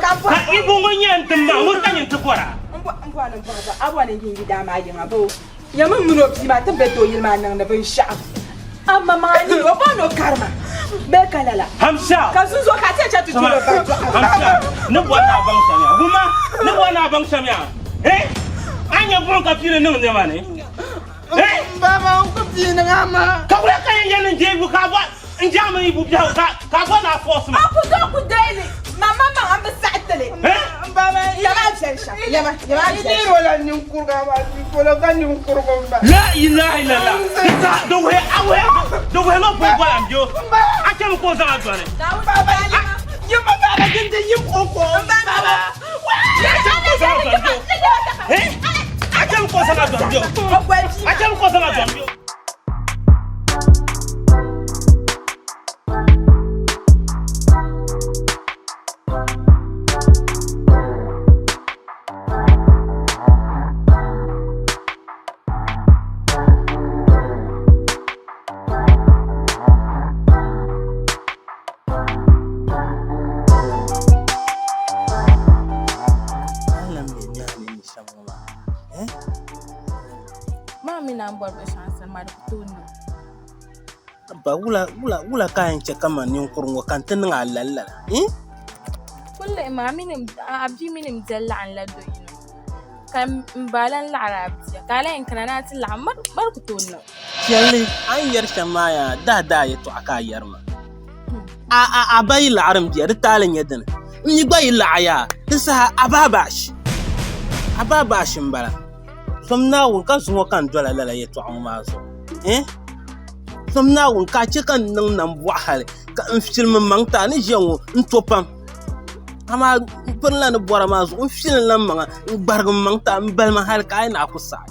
Ka ibu ŋɔ nyɛ n tim maa ŋun ka nyɛ n ti bɔra. Nyami m mini o bia maa ti be dooyili maa niŋdi binshɛɣu. Amma maa ni o bɔri ni o karima bee ka lala. Hamsa. Ka zuzo ka a ti yɛn chaŋ ti doli o ba dɔɣibu. Hamsa, ni bɔri ni a baŋ shɛm yaa. Wumma, ni bɔri ni a baŋ shɛm yaa. Eh? A nya buɣim ka piini niŋ nɛma ni? Eh? Baba, n ku pii niŋ a maa. Ka wula ka yɛn yɛli n deei bu ka a bɔ n jaɣi mini bu biɛhigu ka ka a bɔri ni a force ma? A ku zo ku deei li, ma maŋmaŋ a bi saɣi ti li. Eh? Baba, Yɛma a viɛli shɛm, yɛma, yɛma a i viɛli deeri shɛm. o la ninkurigu amaa di polo ka ninkurigu m-ba. La ilaha illallah. Di saha di wuhi a wuhi di wuhi ni o pun bɔla m bɛ o. A chɛmi ka o zaŋ a dɔni. Baba, yim baba, din di yim o ko. Baba. A chɛmi ka o zaŋ a dɔni bɛ o. A chɛmi ka o zaŋ a dɔni bɛ o. Maa mi naan bɔri binshɛŋa n sani maa di ku tooi niŋ. Ba wula wula wula ka a yɛn chɛ ka man ninkuri ŋɔ ka n ti niŋ a lali lala? Kuli lihi maa a bia mini m bia laɣim la do yino ka m ba lan laɣiri a bia ka a lan yɛn kana ni a ti laɣim ma di ku tooi niŋ. Piɛlli, a ni yɛri shɛm maa yaa daadaa yɛtɔɣa ka a yɛri ma. A ba yi laɣiri m bia, di taali n-nyɛ dini? M mi gba yi laɣi yaa, di saha a baabaashi. A baabaashi m-bala. Som Naawuni ka zuŋɔ ka n dola lala yɛtɔɣa ŋɔ maa zuɣu. Eh? Som Naawuni ka a chɛ ka n niŋ nambɔɣu hali ka n filim m maŋ ti a ni ʒiya ŋɔ n to pam. Amaa m pirila ni bɔra maa zuɣu n filimla m maŋa n gbarigi m maŋ ti a m balima hali ka a yi ni a ku saɣi.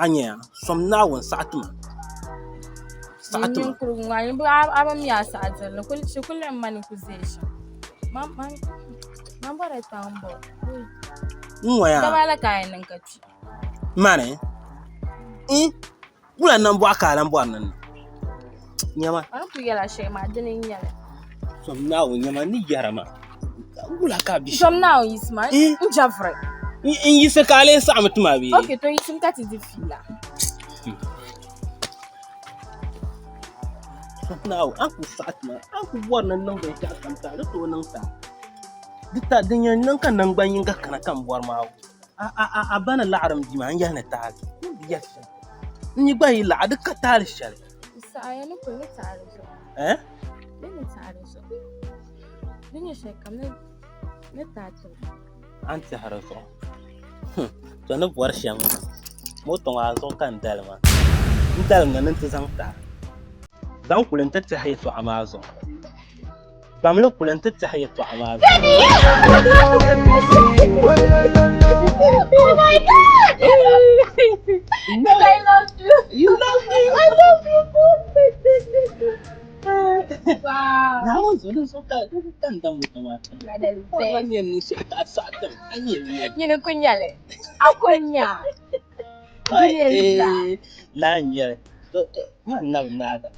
A nya ya, som Naawuni saɣi ti ma. Saɣi ti ma. Ninkurigu ŋɔ, a bi mi a saɣi dirili, shikuru lihi ma ni ku zaya shɛm. Man bɔrila kpaŋ bɔ. N ŋɔ yaa. Daba la ka a yɛn niŋ ka kpi. Mani, n wula nambɔɣu ka a lan bɔri ni n niŋ? Nyama. A ni kuli yɛla shɛli maa, dini n-nyɛ li. Som Naawuni nyama n ni yɛra maa. Wula ka a bi shɛm? Som Naawuni yiɣisi ma, n jɛviri. N yiɣisi ka a lee saɣimi ti ma bee? Ok, to yiɣisimi ka ti di fiila. Som Naawuni, a ni kuli saɣi ti ma, a ni kuli bɔri ni n niŋ binshɛɣu kam ti a, di tooi niŋ ti a. Di ta din yɛn niŋ ka naŋgban yinga kana ka n bɔri maa a ba ni laɣiri m bia maa n yɛli ni taali n bi yɛli shɛli n mi gba yi laɣi di ka taali shɛli. N saɣiya ni kuli ni taali zuɣu. Eh? Di ni taali zuɣu. Di nyɛ shɛli kam ni taai ti ma. A ni tɛhiri zuɣu. To ni bɔri shɛm ŋɔ moto ŋɔ a zuɣu ka n dali maa. N dalimmi ni n ti zaŋ ti a. Zaŋ kuli n ti tɛhi yɛtɔɣa maa zuɣu. Kpamli kuli n-ti tɛhi yɛtɔɣa maa zuɣu. Oh my God! I love you. You love me. I love you. Wow. Naawuni zuɣu di zuɣu ka ka n dam moto maa. Ka n yɛn niŋ shɛli ka a saɣi tim a nyɛ nyɛ. Nyini ku nyɛli. A ku nya. Laa n nyɛli. Man nabi naaga.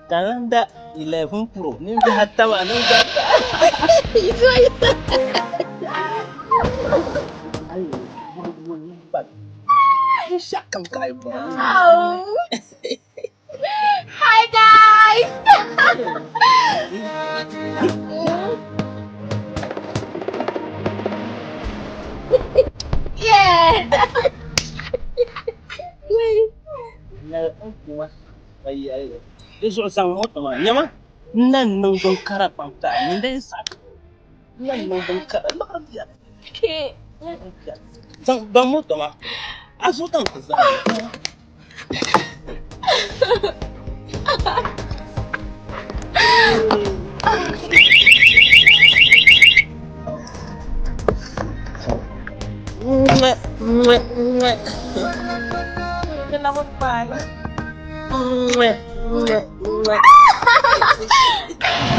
Kalanda 11 Pro nimbihi ata maa nimbihi ata. Binshɛɣu kam ka a yi bɔri. Oh. Hi guys. Yeah. Di zuɣu zaŋ moto maa nyama n na niŋ bin kara pam ti a nyini din saɣi n na niŋ bin kara liɣiri biɛni zaŋ baŋ moto maa a zuɣu ka n ku zaŋ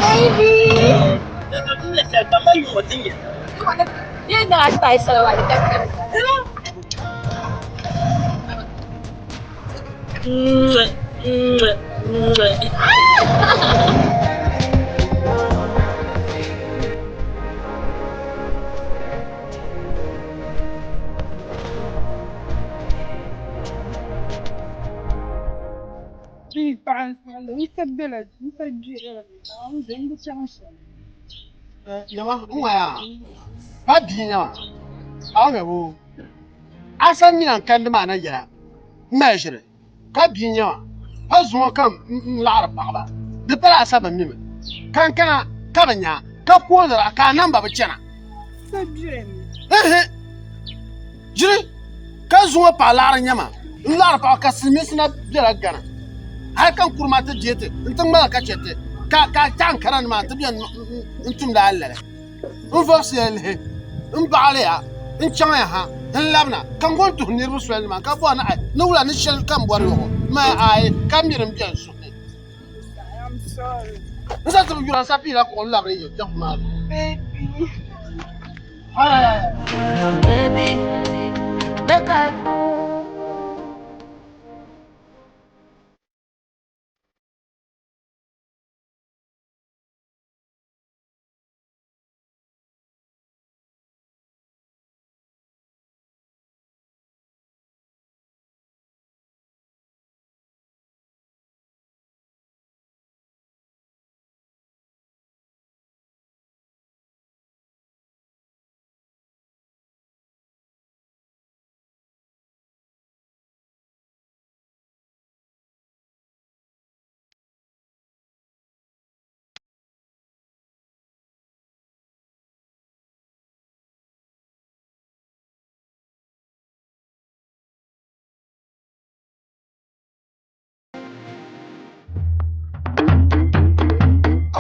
Baby. Yun na tayo sa Nyama n ŋmaya pa bia nyama a ŋmɛ bo a san mina n kandi maa na yɛla n mali ʒiri ka bia nyama pa zuŋɔ ka n laɣiri paɣaba di pala a sa bi mimi ka n kana ka bi nya ka koonira ka a namba bi chana ʒiri ka zuŋɔ paɣa laɣiri nyama n laɣiri paɣa ka silimiinsi na bela Ghana hali ka n kuri maa ti deei ti n ti ŋmala ka chɛ ti ka ka taɣi n kana ni maa ti bɛni n tumdi a lali n vɔbisiya lihi n baɣali ya n chaŋ ya ha n labina ka n gɔn tuhi niriba soli ni maa ka bɔri ni ai ni wula ni shɛli ka n bɔri yɔɣɔ maa ayi ka miri n bɛni suhu ni n sa ti bi yura n sa piila kuɣu n labiri yi kpɛŋ maa Baby, make I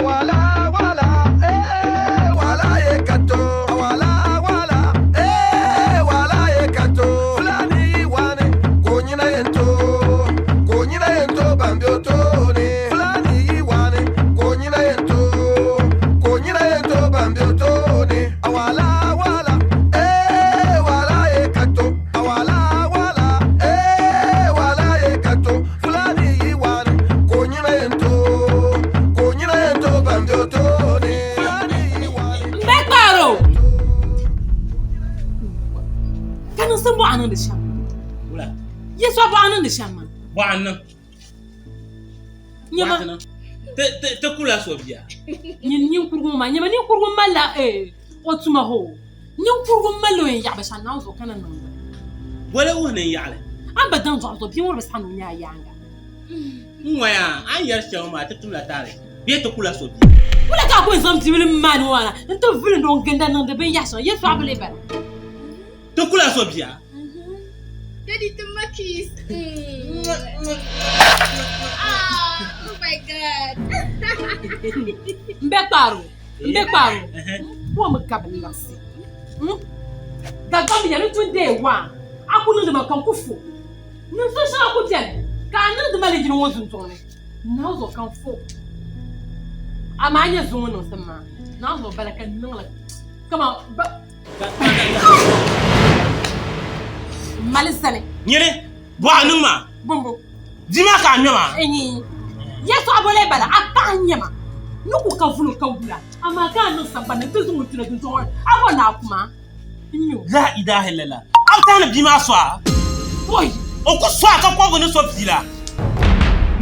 Wala wala eh wala ye kato wala wala eh wala ye kato fulani wane ko nyina yento ko nyina yento bambio tone fulani wane ko nyina yento ko nyina yento bambio tone wala wala eh wala ye kato wala wala eh wala ye kato fulani wane ko nyina yento ko nyina yento bambio tone Mbe kparo. Ka niŋsim bɔɣa niŋdi shɛm. Wula. Yɛsɔɣa bɔɣa niŋdi shɛm maa. Bɔɣa niŋ. Nyɛma. Ti ti ti kula so bia. Nyin ninkurigu ŋɔ maa nyɛma ninkurigu malila o tuma hoo. Ninkurigu malila o yɛn yaɣi binshɛɣu Naawuni zuɣu ka na niŋdi. Bole wuhi ni n yaɣili. A ni ba daŋ dɔɣim zuɣu bia ŋɔ di bi saɣi ni o nyɛ a yaaŋa. N ŋɔya a ni yɛri shɛm maa ti tumla taali bee ti kula so bia. Wula ka a ku zaŋ bibili maani ŋɔ na nti vulindi o n-ginda niŋdi binyɛr shɛŋa yɛltɔɣa bi lee bala. Ti kula so bia. Daddy, to my kiss. Ah, oh my God. M be kpaaro, m be kpaaro. Bɔmi ka bi liɣisi. Dagbaŋ bi yɛli tun deei waa, a ku niŋdi ma ka n ku fo. Niŋsim shɛŋa ku beni ka a niŋdi ma lijini ŋɔ zunzuŋ ni. Naawuni zuɣu ka n fo. Amaa a nya zuŋɔ niŋsim maa, Naawuni zuɣu bala ka n niŋ li kaman ba. Mali zani. Nyini, bɔɣa niŋ ma. Bumbu. Di maa ka a ŋmɛ maa. Enyi. Yɛtɔɣa bɔlɛ bala, a paɣa n-nyɛ ma. Ni ku ka vulo ka wula, amaa ka a niŋ sagbani nti zaŋ o tuna duntɔŋ ŋɔ ni, a bɔri ni a ku ma? N-nyo. La ilaha illallah. A bi tahi ni bia maa so a? Oi! O ku so a ka kɔbigu ni so bia la.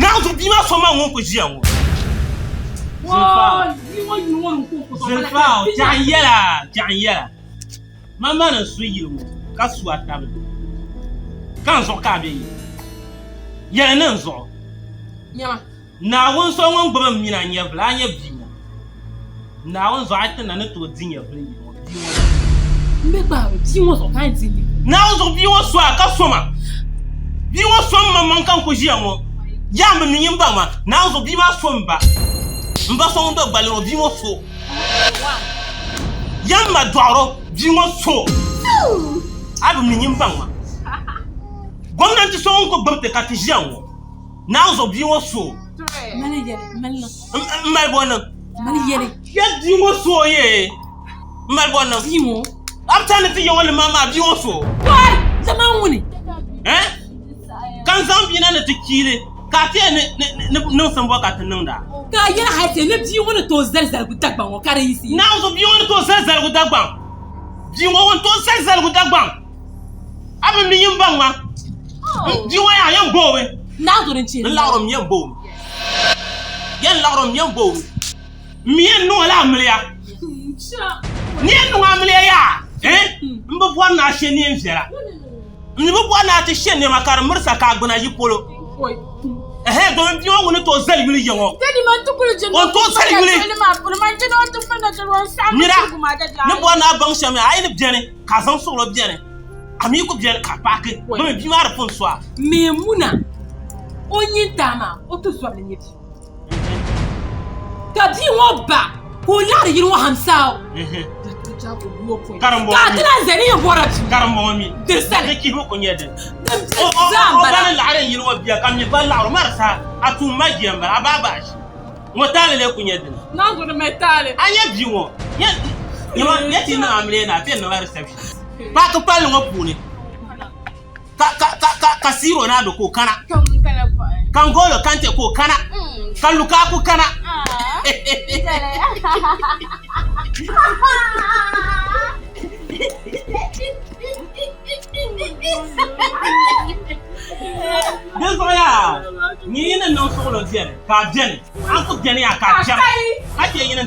Naawuni zuɣu bia maa so maa ŋun ku ʒiya ŋɔ. Zulfaaw, Tɛɣu n-yɛla, tɛɣu n-yɛla. Man ma ni n-su yili ŋɔ ka su a tabili. Ka n zuɣu ka a be yi? Yɛli ni n zuɣu. Naawuni so ŋun gbubi m mini a nyɛvili, a nyɛ bia ŋɔ. Naawuni zuɣu a yi ti na ni tooi di nyɛvili yili ŋɔ, bia ŋɔ zuɣu. Naawuni zuɣu bia ŋɔ so a ka so ma. Bia ŋɔ so m maŋmaŋ ka n ku ʒiya ŋɔ. Yaa m bi mi nyin baŋ ma. Naawuni zuɣu bia maa so m ba. M ba so ŋun do gballi ŋɔ bia ŋɔ so. Yaa m ma dɔɣiro bia ŋɔ so. A bi mi nyin baŋ ma. Gomnanti so ŋun ku gbubi ti ka ti ʒiya ŋɔ. Naawuni zuɣu bia ŋɔ so. M mali bɔ niŋ. Ya bia ŋɔ so ye. M mali bɔ niŋ. A bi tani ni ti ya ŋɔ limam maa bia ŋɔ so. Zama ŋuni. Eh? Ka n zaŋ bia na ni ti chiili ka a ti yɛn ni niŋsim bɔ ka ti niŋda? Ka a yɛli hal ti ni bia ŋɔ ni tooi zali zaligu Dagbaŋ ŋɔ ka di yiɣisi. Naawuni bia ŋɔ ni tooi zali zaligu Dagbaŋ. Bia ŋɔ ŋun tooi zali zaligu Dagbaŋ. A bi mi nyin baŋ ma. Bia ŋɔ yaa yɛn boomi. Naawuni din chɛ. N laɣiri mi yɛn boomi. Yɛn laɣiri mi yɛn boomi. M mi yɛn niŋ o la amiliya. Ni yɛn niŋ amiliya yaa? Eh? M bi bɔri ni a she neen viɛla. M mi bi bɔri ni a ti she nɛma ka di mirisa ka a gbuna yi polo. Ɛhɛn, domin bia ŋɔ ŋun ni tooi zali yuli ya ŋɔ. O ni tooi zali yuli. Mira, ni bɔri ni a baŋ shɛm yaa, a yi ni beni ka a zaŋ suɣulo beni, a mi ku beni ka a paaki, domin bia maa di pun su a. Maimuna, o nyintaa maa, o tizɔbili n-nyɛ bia. Ka bia ŋɔ ba ka o laɣiri yili ŋɔ hamsaaw. Ka a ti lahi zani yɛn bɔra bia. Karimbaŋɔ mi. Diri sali. Di chihibu ku nyɛ dini. Din bɛ zaa O m-bala. ba ni laɣiri yili ŋɔ bia ka mi ba laɣiri o marisa a tuun ma jia m-bala a baa bahi ŋɔ taali lee ku nyɛ dini. Naawuni di mali taali. A nya bia ŋɔ nyama ya ti niŋ amiliya ni a ti yɛn niŋla reception paaki palli ŋɔ puuni. Ka ka ka ka ka Siro naa do ka o kana. Ka N'Golo Kante ka o kana. Ka Lukaku kana. Di zuɣu yaa nyini yi ni niŋ suɣulo beni ka a beni a ni ku beni yaa ka a kpɛm ka chɛ yini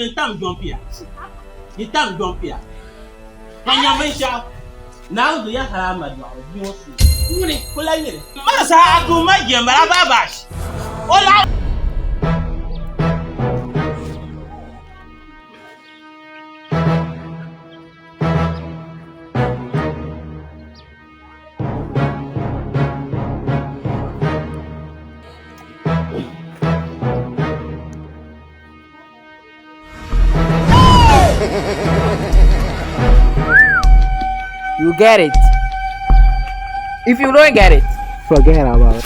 n-tam jɔmpiya yi tam jɔmpiya ka nya binshɛɣu. Naawuni ya hali a ma dɔɣiri bia ŋɔ suhu. Ŋuni? Ku lahi nyɛ li. Marisa a tuuma jia m-bala a baabashi. O laɣim. You get it. If you don't get it, forget about it.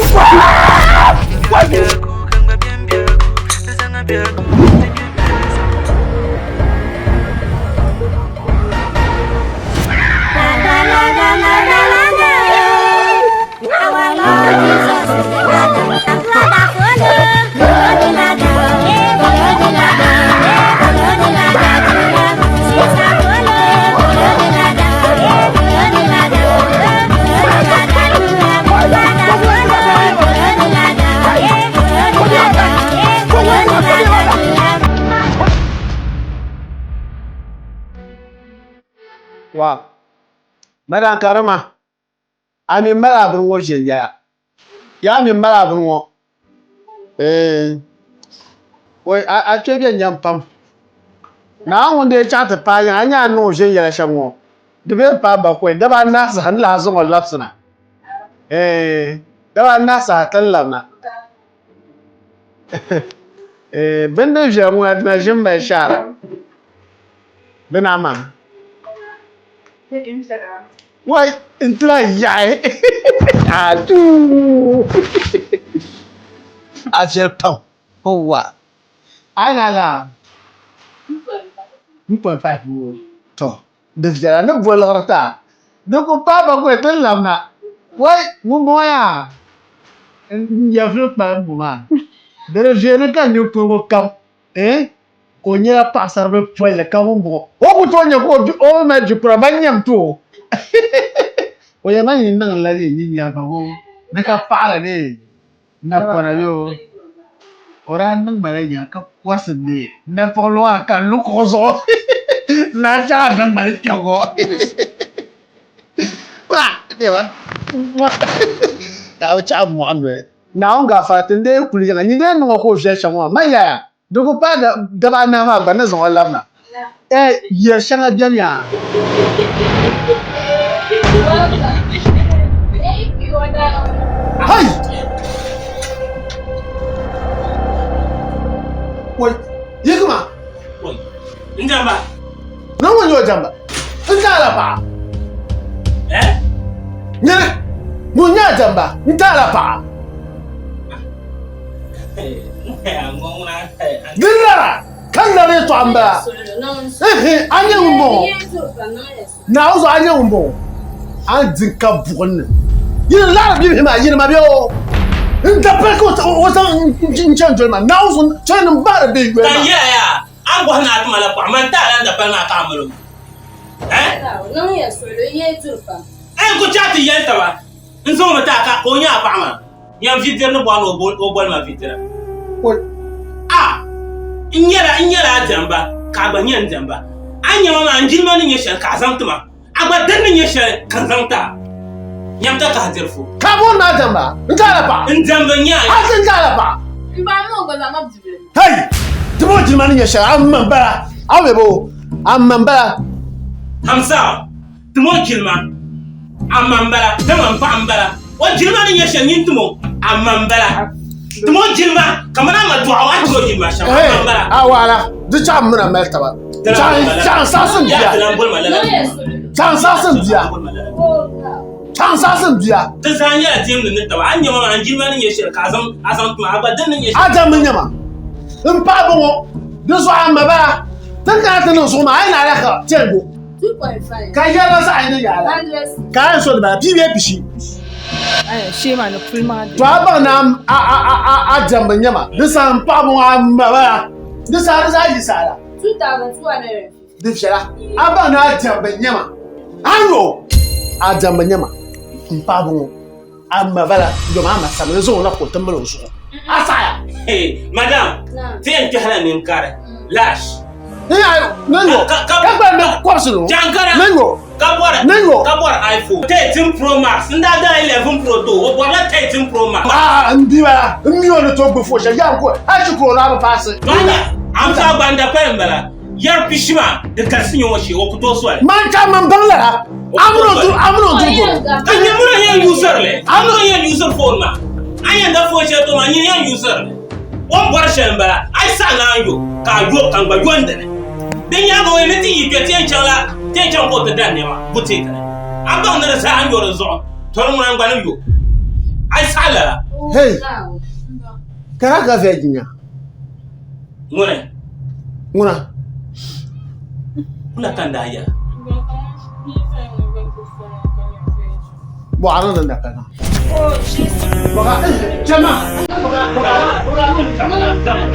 Wa Madam Karima A mi mali a bini ŋɔ viɛnyɛla. Yaa mi mali a bini ŋɔ. Eeh. Oi, a a kpe bɛ nyam pam. Naa ŋun dee chaŋ ti paai yiŋa, a nya a ni niŋ o viɛnyɛla shɛm ŋɔ, di bee m-paai bakɔi, daba anahi saha n ni lahi zaŋ o labisina. Eeh, daba anahi saha ti ni labina. Eeh, bini din viɛli ŋuna di na ʒi m-mali shaara. Bɛ ni amaa. Wai n tira yaɣi aduu a viɛli pam wa a yi na la 1.5 to di viɛla ni boliɣiri ti a di ku paai bakɔi ti ni labina wai ŋunbɔŋɔ yaa n nyɛvuli kpalim ŋɔ maa di di viɛli ka n ninkurigu kam Eh? Ka o nyɛla paɣasaribili polli ka ŋun bɔŋɔ o ku tooi nya ka o bi mali jikura ban nyam ti o. O yɛli ma ni niŋ la ni yi nya ka o ni ka paɣiri ni napɔna bee o o daa niŋ ma la nya ka kɔrisi neei napuɣili maa ka n lu kuɣu zuɣu n daa chaŋ a niŋ ma li kpɛŋɔ. Ka o chaɣi mɔɣu noli. Naawuni gaafara ti n-deei kuli yiŋa, nyin dee niŋ o ka o viɛli shɛm ŋɔ maa, man yaya, di ku paai daba anahi maa gba n ni zaŋ o labina. Ɛɛh, yɛl shɛŋa beni yaa. Hai! Wai, yigima! Wai, n jamba! Ni ŋun nyɛ o jamba, n taala paɣa. Eh? Nyini, ŋun nyɛ a jamba, n taala paɣa. Di lara ka n lari yɛtɔɣa m-bala. Ihi, a nyɛ ŋun bɔŋɔ. Naawuni zuɣu a nyɛ ŋun bɔŋɔ. A ni di n ka buɣim ni. Yini laɣiri bibihi maa yini ma bɛ o. N da pali ka o zaŋ n chani doli ma. Naawuni zuɣu chani ni m bahiri bɛ yoli Ka maa. n yɛla yaa, a ni bɔhi ni a tuma la pɔɣu, man ti a la n dapali maa ka a mali o. Eh? Niŋ ya suɣilo, yi yee duri pam. Eh, n ku chaɣ ti yɛli taba, n zaŋ mi ti a ka o nyɛ a paɣa maa. Nyam vidiri ni bɔhi ni o boli ma vidira. A! N nyɛla n nyɛla a diɛmba, ka a gba nyɛ n diɛmba. A ni nya ma maa, n jilima ni nyɛ shɛli ka a zaŋ ti ma. A gba dini ni nyɛ shɛli ka n zaŋ ti a. Nyam ka kahi diri fo. Ka bɔri ni a diɛmba? N taala paɣa. N diɛmba n-nyɛ a. A ti n taala paɣa. M ba mi o gba zaa ma bibili. Hey! Ti bɔ jilima ni nyɛ shɛli, a ma m-bala. A be bo, a ma m-bala. Hamsa, Ti mo jilima, a ma m-bala, dama m paɣa m-bala. O jilima ni nyɛ shɛli nyin ti mo, a ma m-bala. Ti mo jilima kamani a ma dɔɣi o, a ni ti o jilima shɛm, a ma m-bala. A waala, di chaɣ m mini a mali taba. Chaɣ n saɣisi n bia. Chaɣ n saɣisi n bia. Chaɣ n saɣisi n bia. Ti zaa nyɛla tiŋli ni taba. A ni nya ma maa, n jilima ni nyɛ shɛli ka a zaŋ ti ma, a gba dini ni nyɛ shɛli. A dammi nya ma. M paɣa bɔŋɔ, di zuɣu a ma bala. Ti ni kana ti niŋ zuɣu maa, a yi ni alaka chɛligu. Ka yɛla zaɣ yini yaala ka a yɛn so di bala pii bee pishi. To a baŋ ni a diɛmbu nyɛma di saha m paɣaba ŋɔ a ma bala di saha di zaɣ yi saha la di viɛla a baŋ ni a diɛmbu nyɛma a yo a diɛmbu nyɛma m paɣaba ŋɔ a ma bala yom a ma sabili zaŋ o na ka o ti mali o zuɣu a saɣaya. Madam, ti yɛn kpɛhila ninkari lash. Ka gba mi kɔbisi no. Jankara. Ninyo. Ka bɔri. Ninyo. Ka bɔri iPhone 13 Pro Max. N daa da 11 Pro to o bɔrila 13 Pro Max. Aa n bi bala n mi o ni tooi gbubi foon shɛli yaa n ko hali shikuru o naa bi paasi. Maana amsa gbanda pali n bala. Yɛri pishi maa di galisi nyɛ ŋɔ shee o ku tooi soli. Man ka man baŋ lala amino duri amino duri goro. Ka nyɛ muna yɛn user li amino yɛn user phone maa a yɛn da phone shɛli to maa nyini yɛn user li o ni bɔri shɛli n bala a yi saɣi naan yo ka a yo ka n gba yo n dini di nyaaŋa o yɛn ni ti yi kpɛ ti yɛn chaŋ la ti yɛn chaŋ ka o ti da nɛma boutique ni a baŋ ni di zaa n yo di zuɣu to ni ŋuna n gba ni yo a yi saɣi lala. Hey ka ka vɛji nya. Ŋuni? Ŋuna. Kula ka n daa yɛla. Bɔɣiri ni da kana. Bɔɣa, chama. Bɔɣa, bɔɣa, bɔɣa.